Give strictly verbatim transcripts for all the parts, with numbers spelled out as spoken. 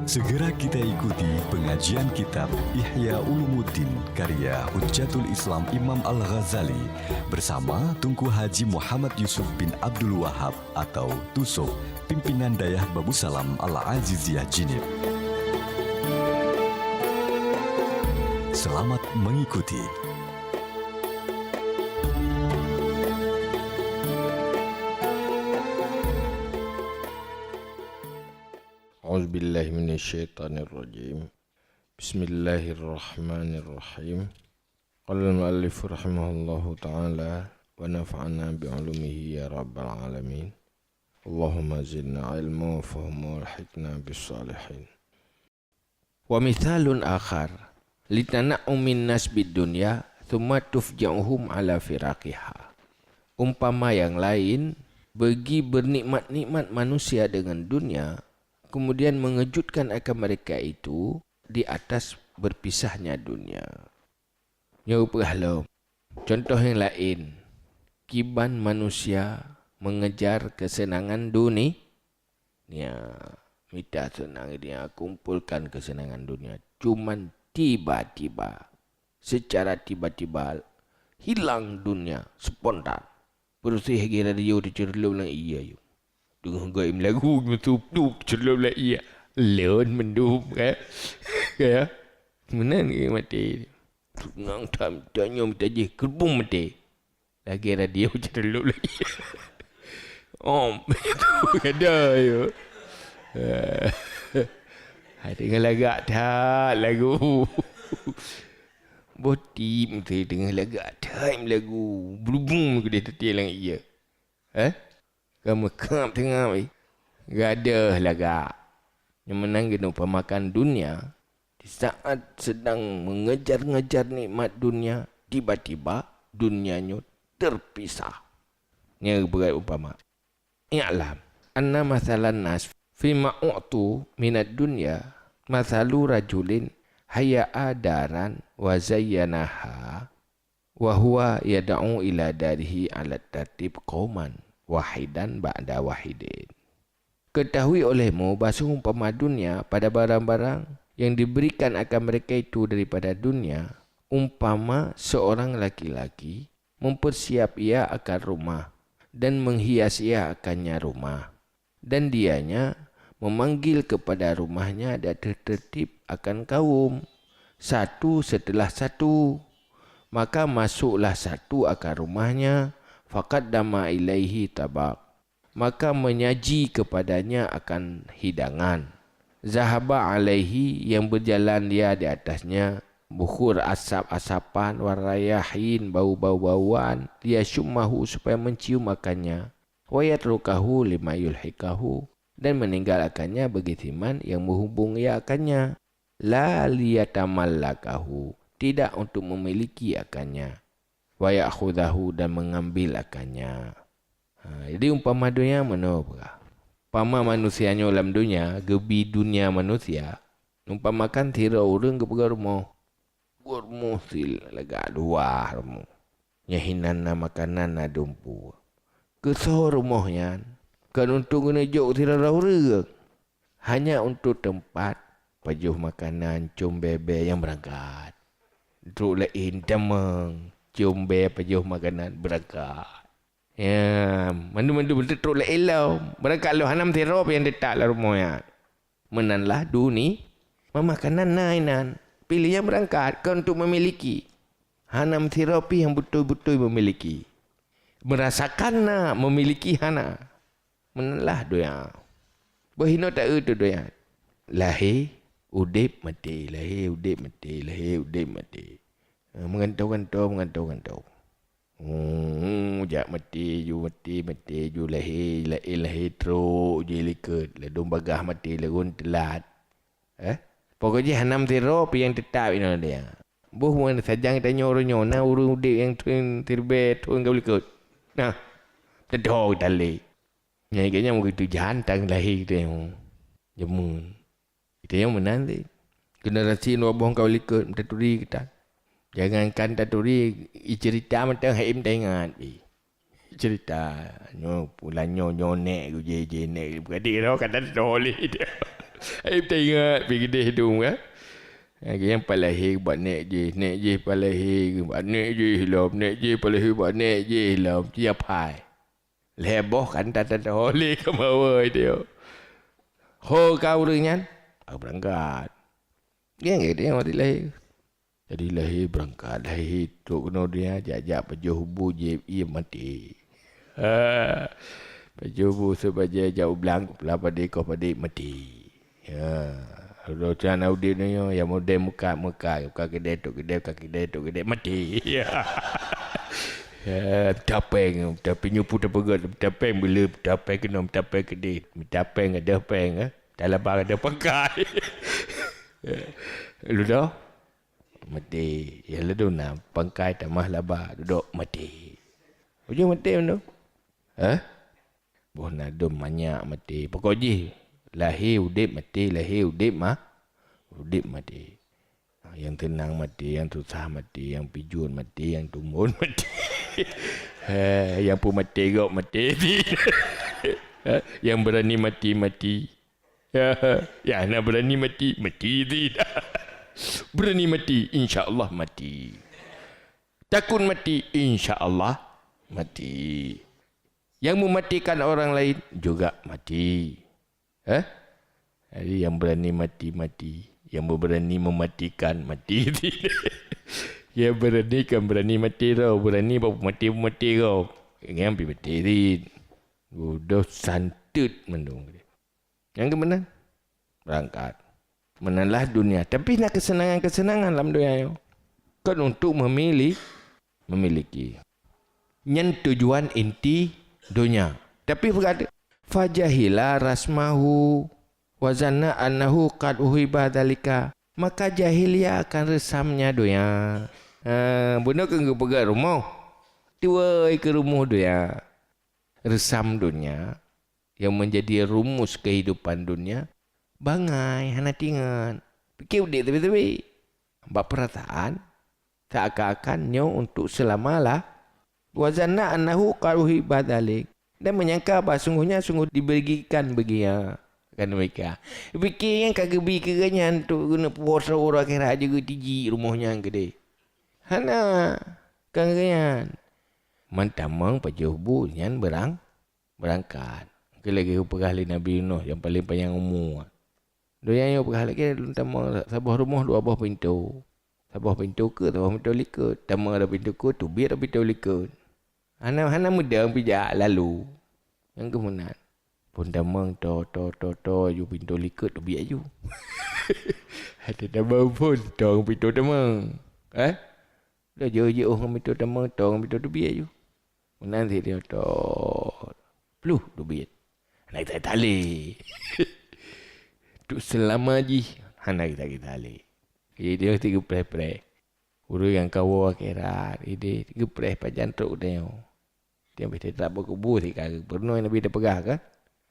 Segera kita ikuti pengajian kitab Ihya Ulumuddin karya Hujjatul Islam Imam Al-Ghazali bersama Tunku Haji Muhammad Yusuf bin Abdul Wahab atau Tusok, pimpinan Dayah Babusalam Al-Aziziyah Jeunieb. Selamat mengikuti. A'udzubillahi minasyaitonirrajim. Bismillahirrahmanirrahim. Qala al-mu'allif rahimahullahu ta'ala wa nafa'ana bi ulumihi ya rabbal alamin. Allahumma zidna ilma wa fahma walhiqna bis salihin. Wa mithalun akhar, litana'umin nas bid dunya, thumma tufja'uhum ala firaqiha. Umpama yang lain, bagi bernikmat-nikmat manusia dengan dunia, kemudian mengejutkan akan mereka itu di atas berpisahnya dunia. Nyoe peugah lom. Contoh nyang laén, kiban manusia mengejar kesenangan duni-, nia, mita seunang dunia, kumpulkan kesenangan dunia. Cuman tiba-tiba, secara tiba-tiba, hilang dunia spontan. Peureuseh lagèe radio teuceureulob lam ié ayue. Deungoe gaém lagu meutup-tup teuceureulob lam ié. Lôn mendum, kan? Ya. Meunan keu maté. Seunang that tanyoe mita jih keureubeuen maté. Lagèe radio teuceureulob lam ié. Om, itu kada yo. Hai, teungoh lagak that lagu. Boh tim tu teungoh lagak that lagu. Berhubung keudeh teutie lam ié. Eh? Ka meukab teungab, eh. Gadôh lagak. Nyang meunan geuupamakan dunia, di saat sedang mengejar-ngejar nikmat dunia, tiba-tiba dunia nyoe terpisah. Nyoe beuet upama. I'lam anna mathalan nas fima u'tu minad dunya mathalu rajulin hayya'a daran wa zayyanaha wa huwa yad'u ila darihi ala tartib qauman, wahidan ba'da wahidin. Ketahui olehmu bahwa seumpama dunia pada barang-barang yang diberikan akan mereka itu daripada dunia, umpama seorang laki-laki mempersiap ia akan rumah dan menghias ia akannya rumah. Dan dianya memanggil kepada rumahnya dan tertib akan kaum, satu setelah satu. Maka masuklah satu akan rumahnya, faqaddama ilaihi tabaq. Maka menyaji kepadanya akan hidangan. Zahaba alaihi, yang berjalan dia di atasnya, bukhur, asap-asapan, warayahin, bau-bau-bauan, liyasyummahu, supaya mencium akannya. Wa yatrukahu lima yulhiqahu, dan meninggalkannya bagi siman yang menghubung ia akannya. La liyatamallakahu, tidak untuk memiliki akannya. Wa ya'khudhahu, dan mengambil akannya. Ha, jadi umpama dunia meunoe peugah. Umpama manusia nyoe lam dunia, geubi dunia manusia, umpamakan sidroe ureuëng geupeugah rumoh. Buet rumoh sil lagak dua rumoh. Nyang hinan na makanan na dumpu. Keusoe rumoh nyan, kon untuk geuneujok sidroe ureuëng. Hanya untuk teumpat pajoh makanan com bèe-bèe nyang beurangkat. Trok laén tamong com bèe pajoh makanan beurangkat. Ya, mandum-mandum teutrok lé ilom. Beurangkat lôn hana meusidroe pih nyang teutap lam rumoh nyan. Meunan lah dunia, meumakanan na inan. Pih lé nyan beurangkat kon untuk memiliki. Hana meusidroe pih nyang beutôi-beutôi memiliki. Merasakan na, memiliki hana. Meunan lah donya. Boh hinoe taeu teuh donya. Lahé, udép, maté, lahé, udép, maté, lahé, udép, maté. Eh, meugantoe-gantoe, meugantoe-gantoe. Hmm, jak maté ju, maté, maté ju, lahé, lahé, lahé trok ju likot, ladôm bagaih maté, ladôm teulat. Eh? Pokok jih hana meusidroe pih nyang teutap inoe dia. Boh meunan sajan tanyoe uroe nyoe, na ureuëng udép nyang thon siribèe thon ka likot. Nah, teudoh geutalé. Nyan geuhnyan meugeuteujan tan lahé geutanyoe. Jameun. Geutanyoe meunan cit. Generasi dua boh ka likot, meutaturi geutan. Jangankan taturi, iceurita mantong hana taingat pih. Cerita nyoe, pulan nyoe, nyoe nèk geuh, jih, jih nèk geuh. Bukan dikira kata teutuléh dia. Ai teuingat pi keudeh dum kan. Lagèe nyan pat lahé bak nèk jih, nèk jih pat lahé bak nèk jih lom, nèk jih pat lahé bak nèk jih lom. Tiap hai. Lhèe boh kan tan-tan ho lé ka mawöh itu. Ho ka ureueng nyan, ka beurangkat. Nyan ka dia mati lahé. Jadi lahé beurangkat, lahé trok keunoe donya, jak-jak pajoh bu jieb ié maté. Ha, pajoh bu seubajèe jak u blang, peula padé koh padé maté. Ya, roh cana udép nyoe, ya model muka-muka, muka keudè, tok keudè, muka keudè, tok keudè, maté. Ya. Ya, tapeng, tapi nyoe pun tapeugöt, tapeng beuleue, tapeng keunoe, tapeng keudeh, tapeng gadôh peng, eh. Talaba gadôh pangkai. Ya. Ludoh, maté. Ya, ladôm na pangkai tamah laba, dudok maté. Ujong maté mandum. Hah? Boh na dum manyak maté. Pokok jih, lahé udép maté, lahé udép ma-, udép maté. Nyang teunang maté, nyang susah maté, nyang pijôn maté, nyang tumbôn maté. Heh, nyang peumaté gob maté. Heh, nyang beurani mati, mati. Ya, ya, hana beurani mati, mati cit. Beurani mati, insya Allah mati. Takut mati, insya Allah mati. Yang mematikan orang lain juga mati. Eh? Jadi, yang berani mati, mati. Yang berani mematikan, mati. Yang berani kan berani mati tau. Berani bak mati, mati tau. Nyan pih mati cit. Udah santet mandum. Nyang keumeunang, berangkat. Meunanlah dunia. Tapi na keuseunangan-keuseunangan lam dunia nyoe. Kon untuk memilih, memiliki. Nyan tujuan inti dunia. Tapi peugah, "Fajahila rasmahu wa zanna annahu qad uhiba dzalika." Maka jahil ia akan reusamnya dunia. Ha, bunoe keu geupeugah rumoh. Tuwoi keu rumoh dunia. Reusam dunia yang menjadi rumus kehidupan dunia, bangai hana tingat. Pike udeb teubiet-teubiet. Bak perasaan, seakan-akan nyoe untuk selama lah. Wa zanna annahu qad uhiba dzalik. Dan menyangka bahwa sungguhnya sungguh diberikan bagi ia akan demikian. Pike nyang ka geubi keu geuhnyan untuk geuneuk puwoe uroe akhirat jeuet geutiji rumoh nyan keudeh. Hana, kon geuhnyan. Meutamong pajoh bu nyan beurang, beurangkat. Keu lagèe geupeugah lé Nabi Nuh nyang paleng panyang umu. Donya nyoe peugah lagèe lôn tamong saboh rumoh dua boh pintoe. Saboh pintoe keue, saboh pintoe likot. Tamong lam pintoe keue, teubiet lam pintoe likot. Hana, hana meudong pih jak lalu. Nyang keuh meunan. Phôn tamong to, to, to, to, aju pintoe likot teubiet aju. Hana tamong phôn, to pintoe tamong. Eh? Dah jeuet-jeuet ngon pintoe tamong, to ngon pintoe teubiet aju. Meunan sit nyoe to. Pluh teubiet. Hana geutalé. Untuk seulama jih hana geutalé. Jadi dia mesti geupreh-preh. Ureueng nyang ka woe akhirat, ideh geupreh pajan trok tanyoe. Tiep-tiep trok bak kubu sit ka geupeureunoe Nabi teupeugah kan?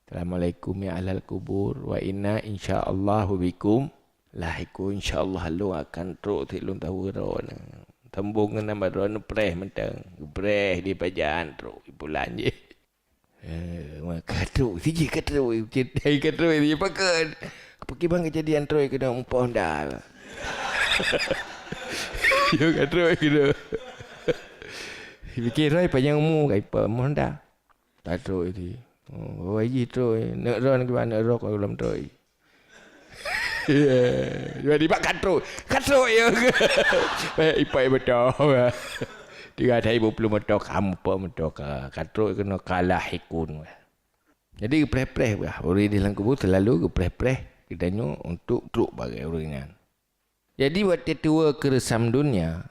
"Assalamualaikum ya ahlal kubur, wa inna insyaallahu bikum lahiqun." Insyaallah lôn akan trok sit lôn tawoe droeneuh. Sambông keunan bak droeneuh preh mantong. Geupreh di pajan trok ipulan jih. Eh, ma ka trok, sijih ka trok, hai ka trok, sijih pakon. Pakriban kejadian trok keunoe muphom dah. Yo ka trok keunoe. Pikir roi panjang umu ka ipa mohon dah. Ka trok itu. Oh, wajih trok. Nak ron ke mana rok lom trok. Ya, jadi bak ka trok. Ka trok ya. Baik ipai betul. Tiga hari dua puluh motor kamu pak motor ka. Ka trok kena kalah ikun. Jadi geupreh-preh bah. Ureueng di dalam kubur selalu geupreh-preh geutanyoe untuk trok bagai ureueng nyan. Jadi watèe tuwoe keu reusam dunia,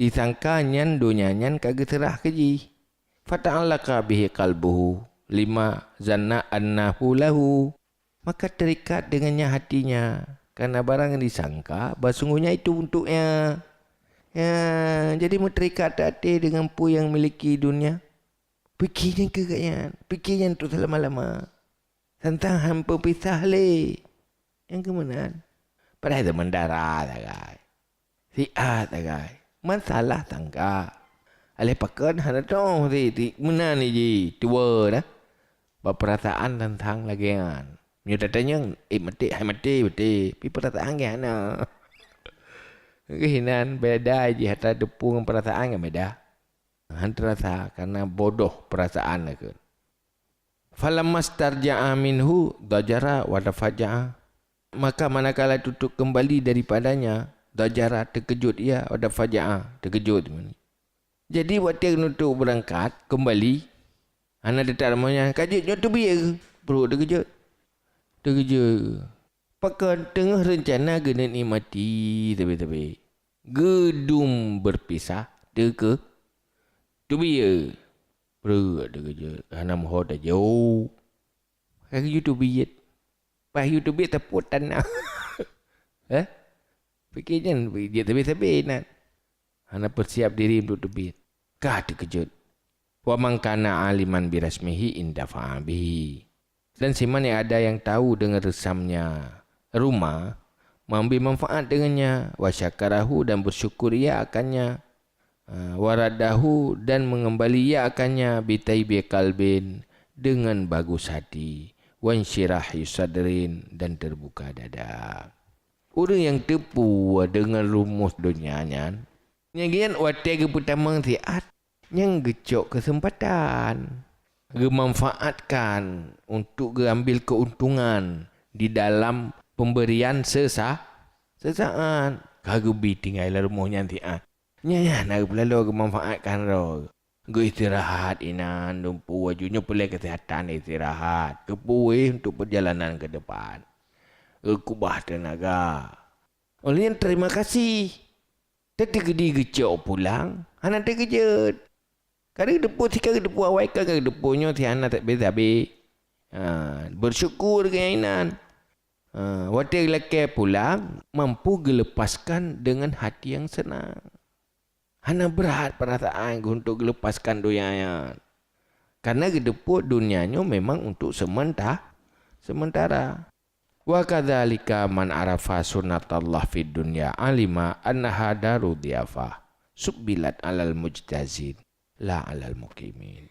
isangka nyan dunia nyan ka geuseurah keu jih. Fata'allaqa bihi qalbuhu lima zanna annahu lahu. Maka terikat dengannya hatinya, karena barang yang disangka bahwa sungguhnya itu untuknya. Ya, jadi meuterikat até dengan peue nyang miliki dunia. Pikir nyan keu gobnyan, pikir nyan untuk selama-lama. Tantang han peupisah lé. Nyang keu meunan. Padahai zaman dara sagai. Siat sagai. Man salah sangka. Aléh pakon hana tong si, si meunan jih tuwoe dah. Bak peurasaan tantang lagèe nyan. Meunyoe tatanyong, "Eh, maté, hai maté, maté." Tapi peurasaan geuh hana. Geuh inan beda jih, atra teupeu ngon peurasaan kan beda. Han teurasa, karena bodoh peurasaan keuh. "Falammastarja'a minhu dhajara wa tafaja'a." Maka manakala tutup kembali daripadanya, dhajara, terkejut ia, wa tafaja'a, terkejut. Jadi, watée nutup beurangkat kembali, hana teutap rumoh nyan, ka jeuet nyoe teubiet, brok teukeujot. Teukeujot. Pakon teungoh reuncana geuneuk nikmati sabe-sabe. Geudum beurpisah, teukeujot. Teubiet. Brok teukeujot. Hana meuho tajok. Ka geuyue teubiet. Paih geuyue teubiet tapot tanah. Eh? Pike nyan, jeuet sabe-sabe inan. Hana peusiap diri untuk teubiet. Ka teukeujot. "Wa man kana aliman birasmihi intafa'a bihi." Dan siman yang ada yang tahu dengan resamnya rumah, mengambil manfaat dengannya, "wa syakarahu," dan bersyukur ia akannya, "wa raddahu," dan mengembali ia akannya, "bitaibi qalbin," dengan bagus hati, "wansyirahi sadrin," dan terbuka dada. Ureuëng nyang teupeue deungon rumoh donya nyan, nyan geuh watée geupeutamong siat, nyang geucok keuseumpatan, geumanfaatkan untuk geuambil keuntungan di dalam pemberian sesa-, sesaat. Ka geubi tinggai lam rumoh nyan siat. Nyan, nyan na geupeulaloe geumanfaatkan droe. Geuistirahat inan, dumpeue aju nyoe peureulée keuseuhatan istirahat, geupuweh untuk peurjalanan keu depan. Geukeubah teunaga. Óh lheueh nyan terima kasih. Teukeudi geucok pulang, hana teukeujot. Ka geuteupeue, si ka geuteupeue awai, ka geuteupeue nyoe si hana sabé-sabé. Ha, bersyukur keu inan. Ha, watée lakée pulang, mampu geuleupaskan deungon hati nyang seunang. Hana brat peurasaan geuh untuk geuleupaskan donya nyan. Karena geuteupeue donya nyoe memang untuk seumenta-, seumeuntara. "Wa kadzalika man arafa sunnatallah fid dunya alima annaha daru dhiyafah, subbilat alal mujtazin, la alal muqimin."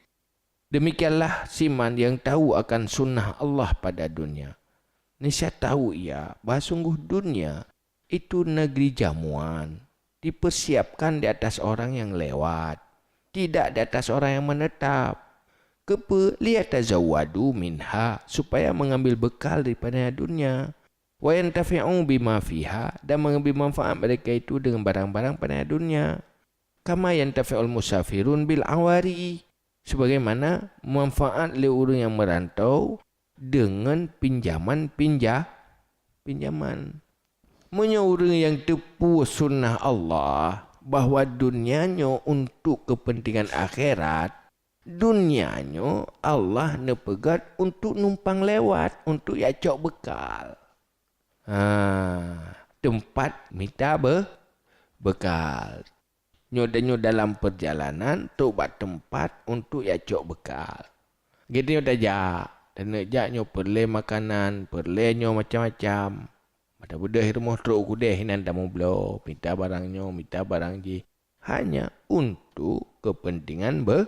Demikianlah siman yang tahu akan sunnah Allah pada dunia. Niscaya tahu ia bahwa sungguh dunia itu negeri jamuan, dipersiapkan di atas orang yang lewat, tidak di atas orang yang menetap. Keupeue? "Liyatazawwadu minha," supaya mengambil bekal daripada dunia. "Wa yantafi'u bima fiha," dan mengambil manfaat mereka itu dengan barang-barang pada dunia. "Kama yantafi'ul musafirun bil awari," sebagaimana manfaat lé ureuëng nyang merantau deungon pinjaman-pinja-, pinjaman. Meunyoe ureuëng nyang teupeue sunnah Allah bahwa dunia nyoe untuk kepentingan akhirat, dunia nyoe Allah neupeugét untuk numpang lewat, untuk jak cok bekal. Ha, teumpat mita be-, bekal. Nyoe tanyoe dalam peurjalanan trok bak teumpat untuk jak cok bekal. Geutanyoe tajak, taneuk jak nyoe peureulée makanan, peureulée nyoe macam-macam. Mata beudôh rumoh trok u keudée inan tameubloe, mita barang nyoe, mita barang jih. Hanya untuk kepentingan be-,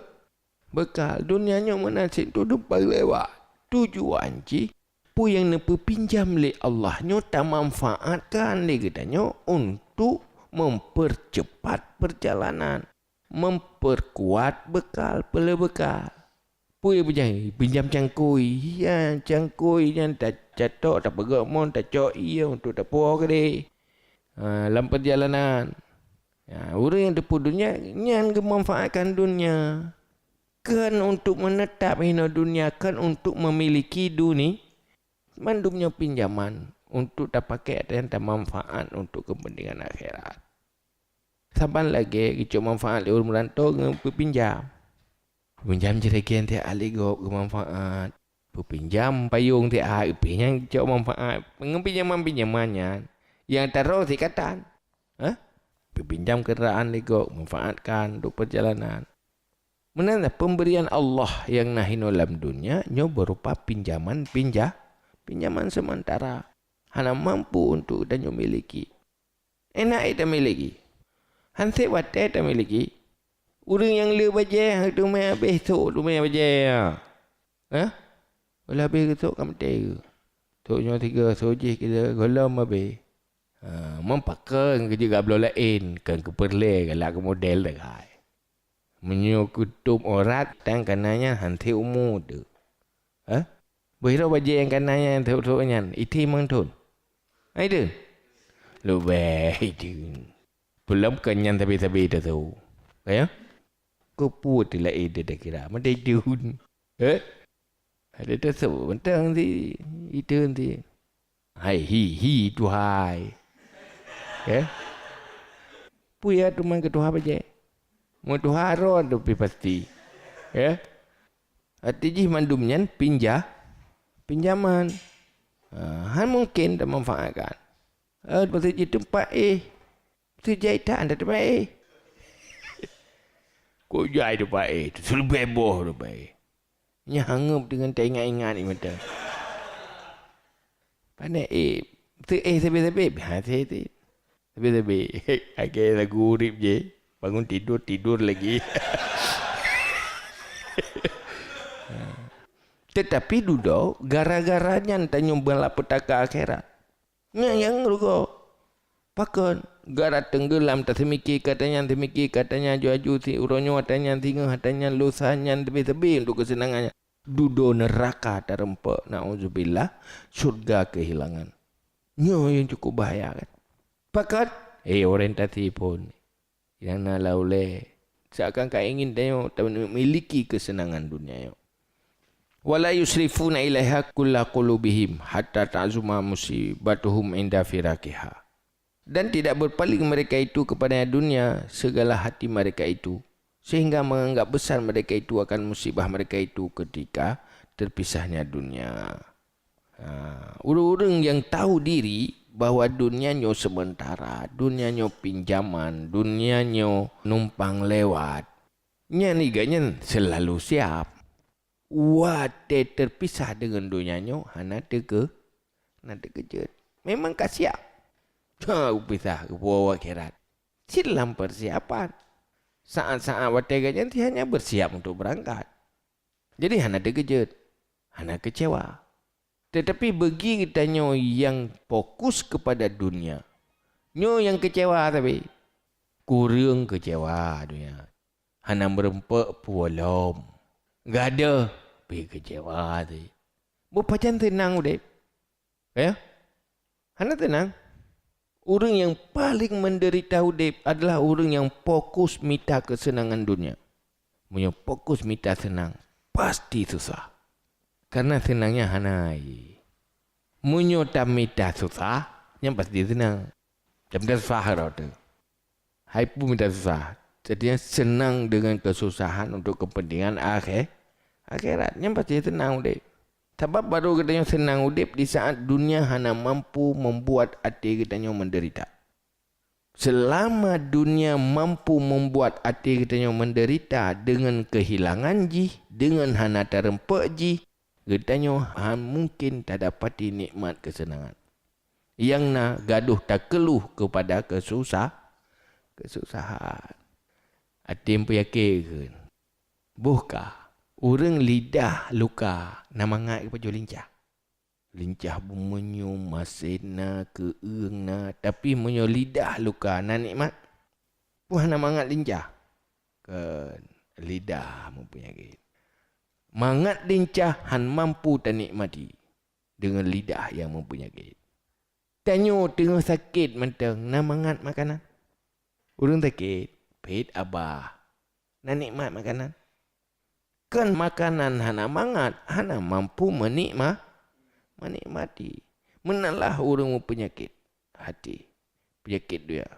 bekal. Dunia nyoe meunan cit untuk numpang lewat. Tujuan jih, peue nyang neupeupinjam lé Allah nyoe tamanfaatkan lé geutanyoe untuk mempercepat perjalanan, memperkuat bekal, peureulée bekal. Peue nyang peujai? Pinjam cangkôi. Ya, cangkôi nyan ta-, tatok, tapeugét mon, tacok ié untuk tapuwoe keudeh. Ha, lam peurjalanan. Ya, ureuëng nyang teupeue dunia, nyan geumanfaatkan dunia. Kon untuk menetap inoe dunia, kon untuk memiliki duni-, mandum nyoe pinjaman untuk tapakai dan tamanfaat untuk kepentingan akhirat. Saban lagée geucok manfaat lé ureuëng meurantau ngon peupinjam. Peupinjam jreuen tiek lé gob geumanfaat. Peupinjam payong tiek pih nyan geucok manfaat. Ngon pinjaman-pinjaman nyan, nyang taroh sikatan. Hah? Peupinjam kendaraan lé gob, manfaatkan untuk perjalanan. Meunan pemberian Allah nyang na hinoe lam dunia nyoe berupa pinjaman-pinja-, pinjaman sementara. Hana mampu untuk tanyoe miliki. Enak tamiliki. Hanséb watée tamiliki. Ureuëng nyang le bajée teumé habéh sôk teumé bajée. Hah? Ulah habéh geusôk ka maté. Sôk nyoe tiga, sôk jih kita gohlom habéh. Ha, meupakeue keu jeuet gabloe laén, kon keu peureulée galak keu model tinggai. Meunyoe keu tôb aurat, tan kana nyan han thé umu teuh. Ha? Beuh droe bajée nyang kana nyan thô-thô nyan, item mantong. Hai deuh. Leubeh item. Peulom kon nyan sabe-sabe teuh. Ya? Keupeue teuh laén teuh takira. Meuteudun. Eh? Ada teuh mantong si item si. Hai hi hi tuhai. Ya? Peue ya teuma keu tuha bajée? Meu tuha ron tu pi pasti. Ya? Arti jih mandum nyan pinja-, pinjaman. Ha, han mungken tamanfaatkan. Eh, maksud jih teumpat éh. Maksud jai tan teumpat éh. Kok jai teumpat éh? Teuseulubée boh teumpat éh. Nyan hangeup deungon taingat-ingat di mata. Pane éh, teu éh sabe-sabe, biasa tu. Sabe-sabe. Akhé lagu urip je. Bangun tidur, tidur lagi. Tetapi dudoe, gara-gara nyan tanyoe beulapetaka akhirat. Nyan nyang rugoe. Pakon? Gara teunggeulam taseumike keu ata nyan, seumike keu ata nyan, aju-aju si uroe nyoe ata nyan, singoh ata nyan, lusa nyan, teubi-teubi untuk keuseunangan nyan. Dudoe neuraka tareumpok, naudzubillah, syurga keuhilangan. Nyoe nyang cukup bahaya kan? Pakon? Eh, orientasi phon. Nyang na lam ulée, seakan ka ingin tanyoe tamiliki keuseunangan dunia nyoe. "Wa la yusrifuna ilaiha kulla qulubihim hatta ta'zuma musibatuhum inda firaqiha." Dan tidak berpaling mereka itu kepada dunia segala hati mereka itu, sehingga menganggap besar mereka itu akan musibah mereka itu ketika terpisahnya dunia. Ha, ureuëng-ureuëng nyang tahu diri bahwa dunia nyoe sementara, dunia nyoe pinjaman, dunia nyoe numpang lewat, nyan iga nyan selalu siap. Watée terpisah dengan dunia nyoe hana teuke-, hana teukeujot. Memang ka siap. Ha, pisah keu akhirat. Cit lam persiapan. Saat-saat watée geuh nyan hanya bersiap untuk berangkat. Jadi hana teukeujot, hana keucewa. Tetapi bagi geutanyoe nyang fokus kepada dunia, nyoe nyang keucewa tapi. Kureueng keucewa dunia. Hana meureumpok puwoe. Gadôh pi keucewa teuh. Beupajan teunang udeb. Ya? Hana teunang. Ureuëng nyang paleng menderita udeb adalah ureuëng nyang fokus mita keuseunangan dunia. Meunyoe fokus mita seunang, pasti susah. Karena seunang nyan hana hai. Meunyoe tamita susah, nyan pasti seunang. Tamita susah rot. Hai peue mita susah. Jadi seunang dengan kesusahan untuk kepentingan akhé-, akhirat. Nyan pasti seunang udeb. Sabab baru geutanyoe seunang udeb di saat dunia hana mampu membuat até geutanyoe menderita. Selama dunia mampu membuat até geutanyoe menderita dengan kehilangan jih, dengan hana tareumpok jih, geutanyoe han mungkin tadapati nikmat kesenangan. Nyang na gadôh takeuluh keupada keususah-, keususahan. Até meupeuyakée kheun. Boh ka, ureuëng lidah luka na mangat geupajoh lincah. Lincah bumeunyoe masen na, keueung na, tapi meunyoe lidah luka na nikmat, peue hana mangat lincah? Kon, lidah meupeuyakét. Mangat lincah han mampu tanikmati deungon lidah nyang meupeuyakét. Tanyoe teungoh sakét mantong na mangat makanan. Ureuëng sakét, pét abah, na nikmat makanan. Kon makanan hana mangat, hana mampu menikma-, menikmati. Meunalah ureuëng meupeunyakét hati, peunyakét duya,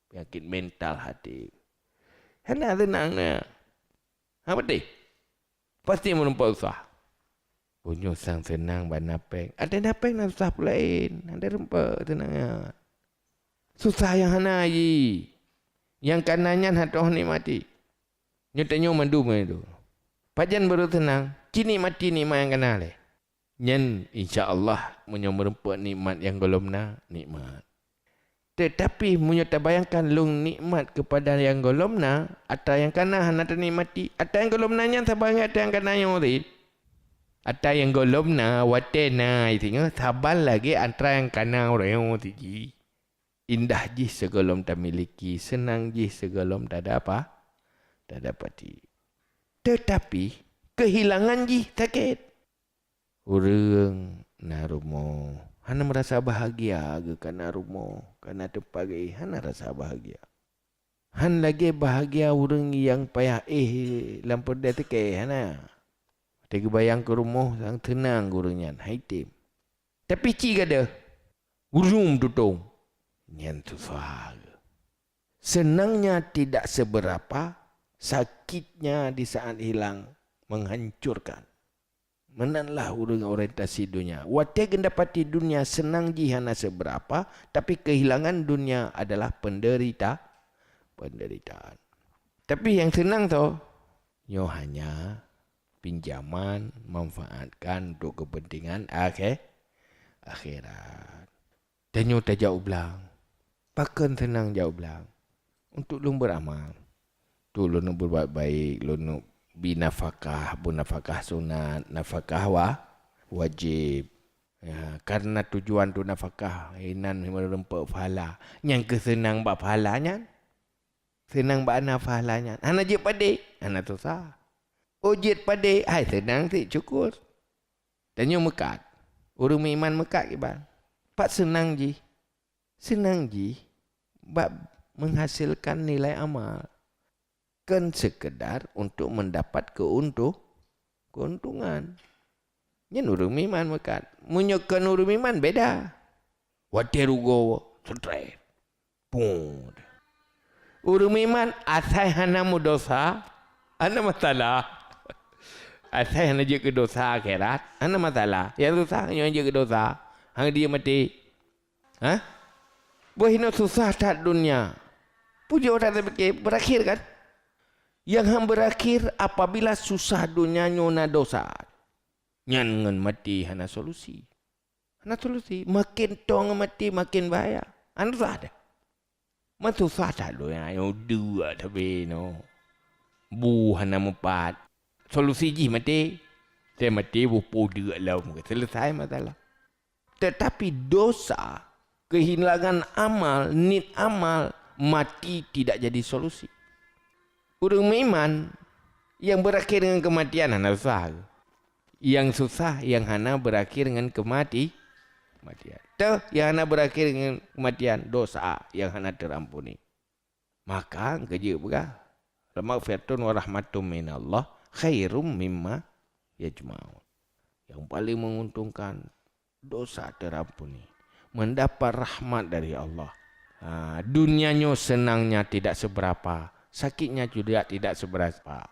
peunyakét mental hati. Hana seunang na. Ha, beutôi? Pasti meureumpok susah. Meunyoe sang seunang ban na péng, até na péng na susah peue laén, até reumpok seunang nyan. Susah nyang hana jih, nyang kana nyan hana toh nikmati. Nyoe tanyoe mandum nyan tu. Pajan barô seunang, ci nikmati nikmat nyang kana lé. Nyan, insya Allah, meunyoe meureumpok nikmat nyang gohlom na, nikmat. Teutapi meunyoe tabayangkan lôn nikmat keupada nyang gohlom na, ata nyang kana hana tanikmati, ata nyang gohlom na nyan saban ngon ata nyang kana nyoe cit. Ata nyang gohlom na, watée na, singoh saban lagée atra nyang kana uroe nyoe siji. Indah jih sigohlom tamiliki, seunang jih sigohlom tadapa-, tadapati. Teutapi, keuhilangan jih sakét. Ureuëng na rumoh, hana meurasa bahagia geuh ka na rumoh, ka na teumpat geuéh, hana rasa bahagia. Hán lagée bahagia ureuëng nyang payah éh lam peureudée teuke, hana. Watée geubayang keu rumoh, sang teunang ureuëng nyan, hai tem. Tapi cit gadôh, gurung tutong, nyan susah geuh. Senangnya tidak seberapa, sakitnya di saat hilang menghancurkan. Meunanlah ureuëng orientasi dunia. Watée geudapati dunia seunang jih hana seubeurapa, tapi keuhilangan dunia adalah penderita-, penderitaan. Tapi nyang seunang tu, nyoe hanya pinjaman manfaatkan untuk kepentingan akhé-, akhirat. Tanyoe tajak u blang. Pakon seunang jak u blang? Untuk lôn beuramal. Tu lôn berbuat baik, lôn bi nafakah, bu nafakah sunat, nafakah wa-, wajib. Ya, karena tujuan tu nafakah, inan meureumpok pahala. Nyang keu seunang bak pahala nyan. Seunang bak hana pahala nyan. Hana jeuet padé, hana susah. Oh jeuet padé, hai seunang cit syukur. Tanyoe meukat. Ureuëng meuiman meukat kiban. Pat seunang jih? Seunang jih bak menghasilkan nilai amal. Kon sekedar untuk mendapat keuntu-, keuntungan. Nyan ureuëng meuiman meukat. Meunyoe kon ureuëng meuiman, beda. Watée rugoe, stres. Pun. Ureuëng meuiman asai hana meudosa, hana masalah. Asai hana jeuet keu dosa akhirat, hana masalah. Nyang susah nyoe jeuet keu dosa, hana dia maté. Hah? Boh inoe susah that dunia. Pujoe that tapike berakhir kan? Nyang han berakhir apabila susah dunia nyoe na dosa. Nyan ngon maté hana solusi. Hana solusi. Makin tong maté, makin bahaya. Hana susah dah. Meususah that donya nyoe deuek tapi nyoe. Bu hana meupat. Solusi jih maté. Teuh maté bu po deuek lom. Selesai masalah. Tetapi dosa, kehilangan amal, nit amal, mati tidak jadi solusi. Ureuëng meuiman nyang berakhir ngon keumatian hana susah. Nyang susah nyang hana berakhir ngon keumati-, kematian. Teuh nyang hana berakhir ngon keumatian, dosa nyang hana teurampuni. Maka geujeuet peugah, "Maghfiratun wa rahmatun minallah khairum mimma yajma'un." Yang paling menguntungkan dosa teurampuni, mendapat rahmat dari Allah. Ha, dunia nyoe senangnya tidak seberapa, sakitnya juga tidak seberapa.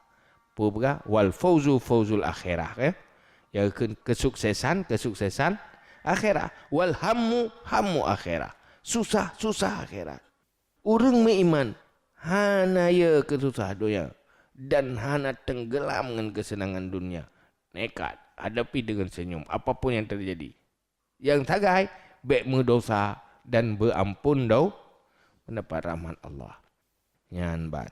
Peue peugah? "Wal fauzu fauzul akhirah," eh? Ya, ke-, kesuksesan, kesuksesan akhirah. "Wal hammu hammu akhirah." Susah, susah akhirat. Ureuëng meuiman hana yö keu susah donya dan hana tenggelam ngon keuseunangan dunia. Nekat hadapi deungon seunyum apapun nyang teujadi. Nyang sagai, bék meudosa dan beuampôn dau-, mendapat rahmat Allah. Nyan ban.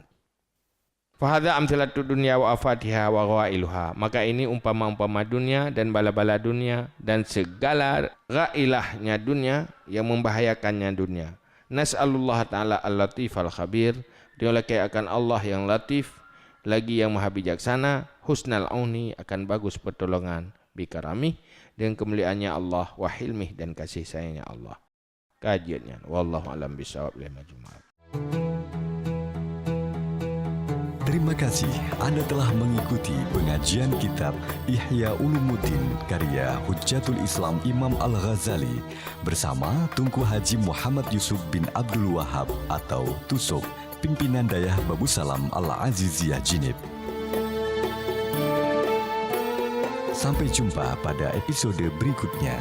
Fahadza amsilatud dunya wa afatiha wa ghawailuha. Maka ini umpama-umpama dunia dan bala-bala dunia dan segala ghailahnya dunia yang membahayakannya dunia. Nas'alullah ta'ala al-latif al-khabir. Dia lakée akan Allah yang latif, lagi yang maha bijaksana, husnal auni, akan bagus pertolongan, bikaramih, dengan kemuliaannya Allah, wa hilmih, dan kasih sayangnya Allah. Ka jeuet nyan. Wallahu a'lam bishawab. Lima Jumat. Terima kasih Anda telah mengikuti pengajian kitab Ihya Ulumuddin karya Hujjatul Islam Imam Al-Ghazali bersama Tunku Haji Muhammad Yusuf bin Abdul Wahab atau Tusok, pimpinan Dayah Babusalam Al-Aziziyah Jinib. Sampai jumpa pada episode berikutnya.